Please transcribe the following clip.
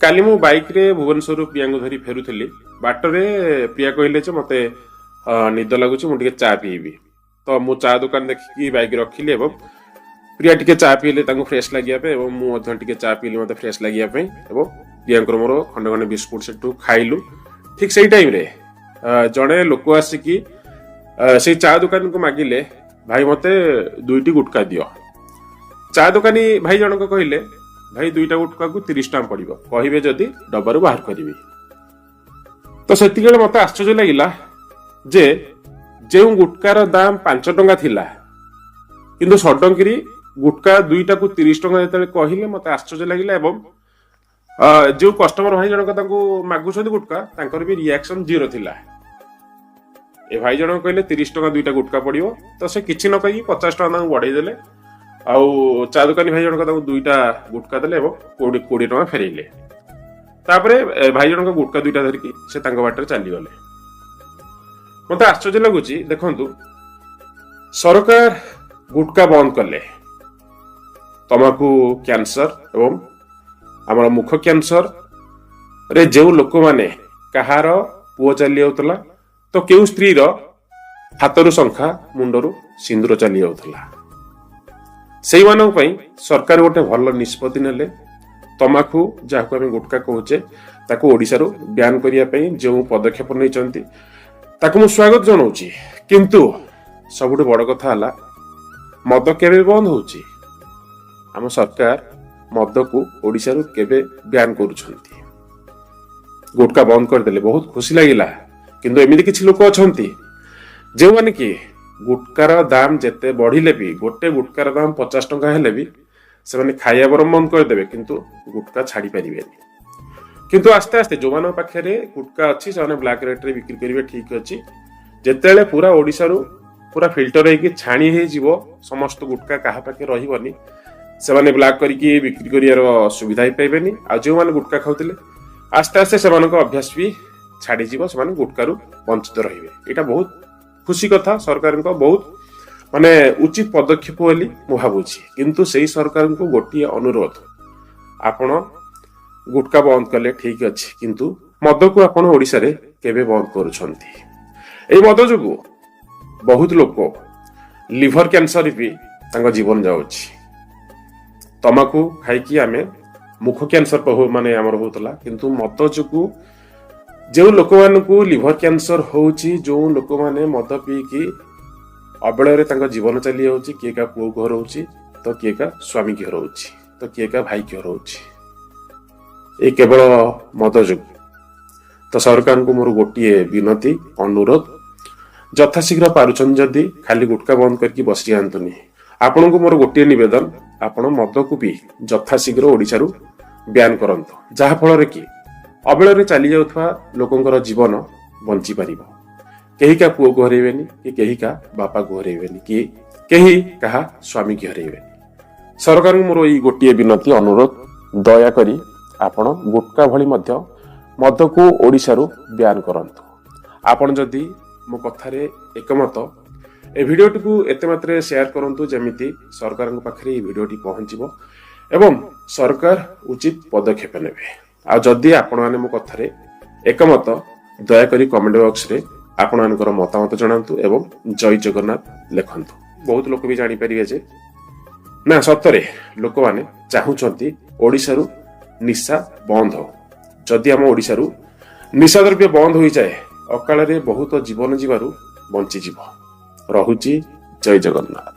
କାଲି ମୁଁ ବାଇକ୍ରେ ଭୁବନେଶ୍ୱରରୁ ପ୍ରିୟାଙ୍କୁ ଧରି ଫେରୁଥିଲି। ବାଟରେ ପ୍ରିୟା କହିଲେ ଯେ ମୋତେ ନିଦ ଲାଗୁଛି, ମୁଁ ଟିକେ ଚା ପିଇବି। ତ ମୁଁ ଚା ଦୋକାନ ଦେଖିକି ବାଇକ୍ ରଖିଲି ଏବଂ ପ୍ରିୟା ଟିକେ ଚା ପିଇଲେ ତାଙ୍କୁ ଫ୍ରେଶ୍ ଲାଗିବା ପାଇଁ ଏବଂ ମୁଁ ମଧ୍ୟ ଟିକେ ଚା ପିଇଲି ମୋତେ ଫ୍ରେଶ୍ ଲାଗିବା ପାଇଁ ଏବଂ ପ୍ରିୟାଙ୍କର ମୋର ଖଣ୍ଡେ ଖଣ୍ଡେ ବିସ୍କୁଟ ସେଠୁ ଖାଇଲୁ। ଠିକ୍ ସେଇ ଟାଇମ୍ରେ ଜଣେ ଲୋକ ଆସିକି ସେଇ ଚା ଦୋକାନୀକୁ ମାଗିଲେ, "ଭାଇ, ମୋତେ ଦୁଇଟି ଗୁଟକା ଦିଅ।" ଚା ଦୋକାନୀ ଭାଇ ଜଣକ କହିଲେ, "ଭାଇ, ଦୁଇଟା ଗୁଟକାକୁ 30 ଟଙ୍କା ପଡିବ, କହିବେ ଯଦି ଡବାରୁ ବାହାର କରିବି।" ତ ସେତିକିବେଳେ ମତେ ଆଶ୍ଚର୍ଯ୍ୟ ଲାଗିଲା ଯେ ଯେଉଁ ଗୁଟକାର ଦାମ 5 ଟଙ୍କା ଥିଲା, କିନ୍ତୁ ସଡନକିରି ଗୁଟକା ଦୁଇଟାକୁ 30 ଟଙ୍କା ଯେତେବେଳେ କହିଲେ, ମତେ ଆଶ୍ଚର୍ଯ୍ୟ ଲାଗିଲା। ଏବଂ ଯେଉଁ କଷ୍ଟମର ଭାଇ ଜଣକ ତାଙ୍କୁ ମାଗୁଛନ୍ତି ଗୁଟକା, ତାଙ୍କର ବି ରିଆକ୍ସନ ଜିରୋ ଥିଲା। ଏ ଭାଇ ଜଣକ କହିଲେ, "30 ଟଙ୍କା ଦୁଇଟା ଗୁଟକା ପଡିବ।" ତ ସେ କିଛି ନ କହିକି 50 ଟଙ୍କା ତାଙ୍କୁ ବଢେଇ ଦେଲେ ଆଉ ଚା ଦୋକାନୀ ଭାଇ ଜଣକ ତାଙ୍କୁ ଦୁଇଟା ଗୁଟକା ଦେଲେ ଏବଂ 20 ଟଙ୍କା ଫେରେଇଲେ। ତାପରେ ଭାଇ ଜଣକ ଗୁଟକା ଦୁଇଟା ଧରିକି ସେ ତାଙ୍କ ବାଟରେ ଚାଲିଗଲେ। ମତେ ଆଶ୍ଚର୍ଯ୍ୟ ଲାଗୁଛି, ଦେଖନ୍ତୁ, ସରକାର ଗୁଟକା ବନ୍ଦ କଲେ। ତମାଖୁ କ୍ୟାନ୍ସର ଏବଂ ଆମର ମୁଖ କ୍ୟାନ୍ସର ରେ ଯେଉଁ ଲୋକମାନେ, କାହାର ପୁଅ ଚାଲି ଯାଉଥିଲା ତ କେଉଁ ସ୍ତ୍ରୀର ହାତରୁ ଶଙ୍ଖା, ମୁଣ୍ଡରୁ ସିନ୍ଦୁର ଚାଲି ଯାଉଥିଲା, ସେଇମାନଙ୍କ ପାଇଁ ସରକାର ଗୋଟେ ଭଲ ନିଷ୍ପତ୍ତି ନେଲେ। ତମାଖୁ, ଯାହାକୁ ଆମେ ଗୁଟକା କହୁଛେ, ତାକୁ ଓଡ଼ିଶାରୁ ବ୍ୟାନ୍ କରିବା ପାଇଁ ଯେଉଁ ପଦକ୍ଷେପ ନେଇଛନ୍ତି, ତାକୁ ମୁଁ ସ୍ୱାଗତ ଜଣାଉଛି। କିନ୍ତୁ ସବୁଠୁ ବଡ଼ କଥା ହେଲା, ମଦ କେବେ ବନ୍ଦ ହଉଛି? ଆମ ସରକାର ମଦକୁ ଓଡ଼ିଶାରୁ କେବେ ବ୍ୟାନ୍ କରୁଛନ୍ତି? ଗୁଟକା ବନ୍ଦ କରିଦେଲେ, ବହୁତ ଖୁସି ଲାଗିଲା। କିନ୍ତୁ ଏମିତି କିଛି ଲୋକ ଅଛନ୍ତି, ଯେଉଁମାନେ କି ଗୁଟକାର ଦାମ ଯେତେ ବଢିଲେ ବି, ଗୋଟେ ଗୁଟକାର ଦାମ 50 ଟଙ୍କା ହେଲେ ବି ସେମାନେ ଖାଇବା ବରଂ ବନ୍ଦ କରିଦେବେ, କିନ୍ତୁ ଗୁଟକା ଛାଡି ପାରିବେନି। କିନ୍ତୁ ଆସ୍ତେ ଆସ୍ତେ ଯୋଉମାନଙ୍କ ପାଖରେ ଗୁଟକା ଅଛି, ସେମାନେ ବ୍ଲାକ୍ ରେଟ୍ରେ ବିକ୍ରି କରିବେ, ଠିକ ଅଛି। ଯେତେବେଳେ ପୁରା ଓଡ଼ିଶାରୁ ପୁରା ଫିଲ୍ଟର ହେଇକି ଛାଣି ହେଇଯିବ ସମସ୍ତ ଗୁଟକା, କାହା ପାଖରେ ରହିବନି, ସେମାନେ ବ୍ଲାକ୍ କରିକି ବିକ୍ରି କରିବାର ସୁବିଧା ବି ପାଇବେନି। ଆଉ ଯେଉଁମାନେ ଗୁଟକା ଖାଉଥିଲେ, ଆସ୍ତେ ଆସ୍ତେ ସେମାନଙ୍କ ଅଭ୍ୟାସ ବି ଛାଡ଼ିଯିବ, ସେମାନେ ଗୁଟକାରୁ ବଞ୍ଚିତ ରହିବେ। ଏଇଟା ବହୁତ ଖୁସି କଥା, ସରକାରଙ୍କ ବହୁତ ମାନେ ଉଚିତ ପଦକ୍ଷେପ ବୋଲି ମୁଁ ଭାବୁଛି। କିନ୍ତୁ ସେଇ ସରକାରଙ୍କୁ ଗୋଟିଏ ଅନୁରୋଧ, ଆପଣ ଗୁଟକା ବନ୍ଦ କଲେ ଠିକ ଅଛି, କିନ୍ତୁ ମଦକୁ ଆପଣ ଓଡ଼ିଶାରେ କେବେ ବନ୍ଦ କରୁଛନ୍ତି? ଏଇ ମଦ ଯୋଗୁଁ ବହୁତ ଲୋକ ଲିଭର କ୍ୟାନ୍ସର ବି ତାଙ୍କ ଜୀବନ ଯାଉଛି। ତମାଖୁ ଖାଇକି ଆମେ ମୁଖ କ୍ୟାନ୍ସର ମାନେ ଆମର ହଉଥିଲା, କିନ୍ତୁ ମଦ ଯୋଗୁଁ ଯେଉଁ ଲୋକମାନଙ୍କୁ ଲିଭର କ୍ୟାନ୍ସର ହଉଛି, ଯେଉଁ ଲୋକମାନେ ମଦ ପିଇକି ଅବେଳରେ ତାଙ୍କ ଜୀବନ ଚାଲି ଯାଉଛି, କିଏ କାହା ପୁଅକୁ ହରଉଛି ତ କିଏ କାହା ସ୍ୱାମୀକି ହରଉଛି ତ କିଏ କାହା ଭାଇକି ହରଉଛି, ଏଇ କେବଳ ମଦ ଯୋଗୁଁ। ତ ସରକାରଙ୍କୁ ମୋର ଗୋଟିଏ ବିନତି, ଅନୁରୋଧ, ଯଥାଶୀଘ୍ର ପାରୁଛନ୍ତି ଯଦି ଖାଲି ଗୁଟକା ବନ୍ଦ କରିକି ବସିଯାଆନ୍ତୁନି। ଆପଣଙ୍କୁ ମୋର ଗୋଟିଏ ନିବେଦନ, ଆପଣ ମଦକୁ ବି ଯଥାଶୀଘ୍ର ଓଡ଼ିଶାରୁ ବ୍ୟାନ୍ କରନ୍ତୁ, ଯାହା ଫଳରେ କି ଅବେଳରେ ଚାଲି ଯାଉଥିବା ଲୋକଙ୍କର ଜୀବନ ବଞ୍ଚି ପାରିବ। କେହି କାହା ପୁଅକୁ ହରେଇବେନି କି କେହି କାହା ବାପାକୁ ହରେଇବେନି କି କେହି କାହା ସ୍ୱାମୀକି ହରେଇବେନି। ସରକାରଙ୍କୁ ମୋର ଏଇ ଗୋଟିଏ ବିନତି, ଅନୁରୋଧ, ଦୟାକରି ଆପଣ ଗୁଟକା ଭଳି ମଧ୍ୟ ମଦକୁ ଓଡ଼ିଶାରୁ ବ୍ୟାନ୍ କରନ୍ତୁ। ଆପଣ ଯଦି ମୋ କଥାରେ ଏକମତ, ଏ ଭିଡ଼ିଓଟିକୁ ଏତେ ମାତ୍ରାରେ ସେୟାର କରନ୍ତୁ, ଯେମିତି ସରକାରଙ୍କ ପାଖରେ ଏଇ ଭିଡ଼ିଓଟି ପହଞ୍ଚିବ ଏବଂ ସରକାର ଉଚିତ ପଦକ୍ଷେପ ନେବେ। ଆଉ ଯଦି ଆପଣମାନେ ମୋ କଥାରେ ଏକମତ, ଦୟାକରି କମେଣ୍ଟ ବକ୍ସରେ ଆପଣମାନଙ୍କର ମତାମତ ଜଣାନ୍ତୁ ଏବଂ ଜୟ ଜଗନ୍ନାଥ ଲେଖନ୍ତୁ। ବହୁତ ଲୋକ ବି ଜାଣିପାରିବେ ଯେ ନା, ସତରେ ଲୋକମାନେ ଚାହୁଁଛନ୍ତି ଓଡ଼ିଶାରୁ ନିଶା ବନ୍ଦ ହଉ। ଯଦି ଆମ ଓଡ଼ିଶାରୁ ନିଶା ଦ୍ରବ୍ୟ ବନ୍ଦ ହୋଇଯାଏ, ଅକାଳରେ ବହୁତ ଜୀବନ ଯିବାରୁ ବଞ୍ଚିଯିବ। ରହୁଛି, ଜୟ ଜଗନ୍ନାଥ।